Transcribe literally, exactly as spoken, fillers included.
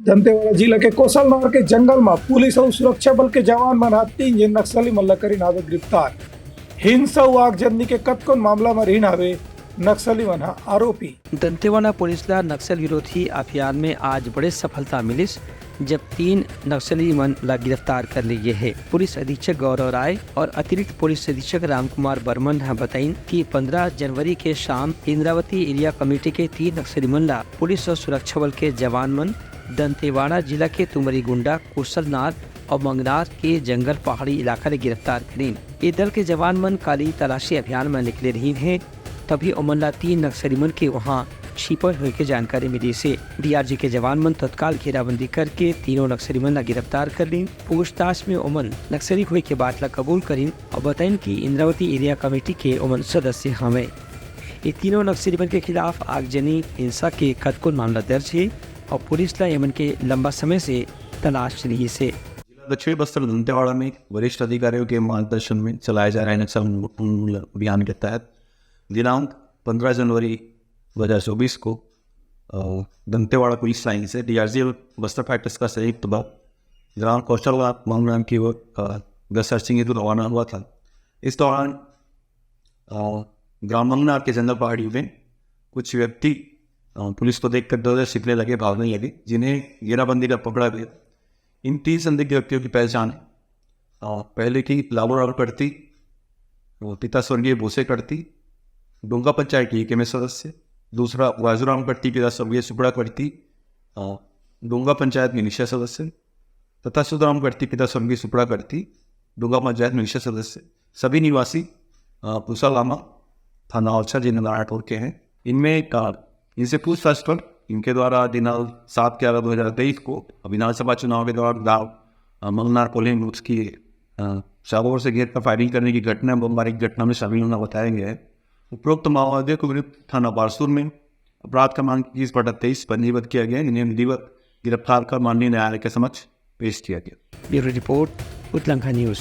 दंतेवाड़ा जिला के कोसलनार के जंगल म पुलिस अउ सुरक्षा बल के जवान मन ह तीन झिन नक्सली मन ल करिन हावे गिरफ्तार। हिंसा अउ आगजनी के कतकोन मामला म रिहिन हावे नक्सली मन ह आरोपी। दंतेवाड़ा पुलिस ला नक्सल विरोधी अभियान में आज बड़े सफलता मिलिस, जब तीन नक्सली मन ला गिरफ्तार कर लिए हे। पुलिस अधीक्षक गौरव राय और अतिरिक्त पुलिस अधीक्षक रामकुमार बर्मन ह बताइन कि पंद्रह जनवरी के शाम इंद्रावती एरिया कमेटी के तीन नक्सली मन ला पुलिस और सुरक्षा बल के जवान मन दंतेवाड़ा जिला के तुमरीगुंडा, कोसलनार और मंगनार के जंगल पहाड़ी इलाका ले गिरफ्तार करिन। ये दल के जवान मन काली तलाशी अभियान में निकले रहिन हे, तभी ओमन ला तीन नक्सली मन के वहां छिपल होए के जानकारी मिलिस हे। डीआरजी के जवान मन तत्काल घेराबंदी करके तीनों नक्सली मन ला गिरफ्तार कर लीन। पूछताछ में ओमन नक्सली होए के बात ला कबूल करिन और बताइन कि इंद्रावती एरिया कमेटी के ओमन सदस्य हवे। ये तीनों नक्सली मन के खिलाफ आगजनी हिंसा के कतकोन मामला दर्ज हे और पुलिस ला एमन के लंबा समय से तलाश रिहिस हे। जिला दक्षिण बस्तर दंतेवाड़ा में वरिष्ठ अधिकारियों के मार्गदर्शन में चलाए जा रहे नक्सल उन्मूलन अभियान के तहत दिनांक पन्द्रह जनवरी दो हज़ार चौबीस को, अ, दंतेवाड़ा पुलिस लाइन से डीआरजी और बस्तर फैक्टर्स का संयुक्त बल ग्राम कौशल मंगनार की ओर, अ, गश्त सर्चिंग हेतु रवाना हुआ था। इस दौरान, अ, ग्राम मंगनार के जंगल पहाड़ी में कुछ व्यक्ति, अ, पुलिस को देखकर दौड़ छिपने लगे, भागने लगे, जिन्हें घेराबंदी कर पकड़ा गया। इन तीन संदिग्ध व्यक्तियों की पहचान है, अ, पहले की लालूराम कड़ती, वो पिता स्वर्गीय बोसे कड़ती, डोंगा पंचायत के ईकेएमए सदस्य, दूसरा राजूराम कड़ती, पिता स्वर्गीय सुपड़ा कड़ती, अ, डोंगा पंचायत मिलिशिया सदस्य, तथा सुधराम कड़ती, पिता स्वर्गीय सुपड़ा कड़ती, डोंगा पंचायत मिलिशिया सदस्य, सभी निवासी, अ, पूसा लामा, थाना औरछा, जिला नारायणपुर के हैं। इनमें, अ, इनसे पूछताछ पर इनके द्वारा दिनांक सात ग्यारह दो हज़ार तेईस को विधानसभा चुनाव के दौरान गांव, अ, मंगनार पोलिंग बूथ की, अ, चारों ओर से घेर कर फायरिंग करने की घटना, बमबारी की घटना में शामिल होना बताया गया है। उपरोक्त माओवादियों के विरुद्ध थाना बारसूर में अपराध क्रमांक इक्कीस बटा तेईस पंजीबद्ध किया गया है, जिन्हें विधिवत गिरफ्तार कर माननीय न्यायालय के समक्ष पेश किया गया। Bureau report, Utlangha news.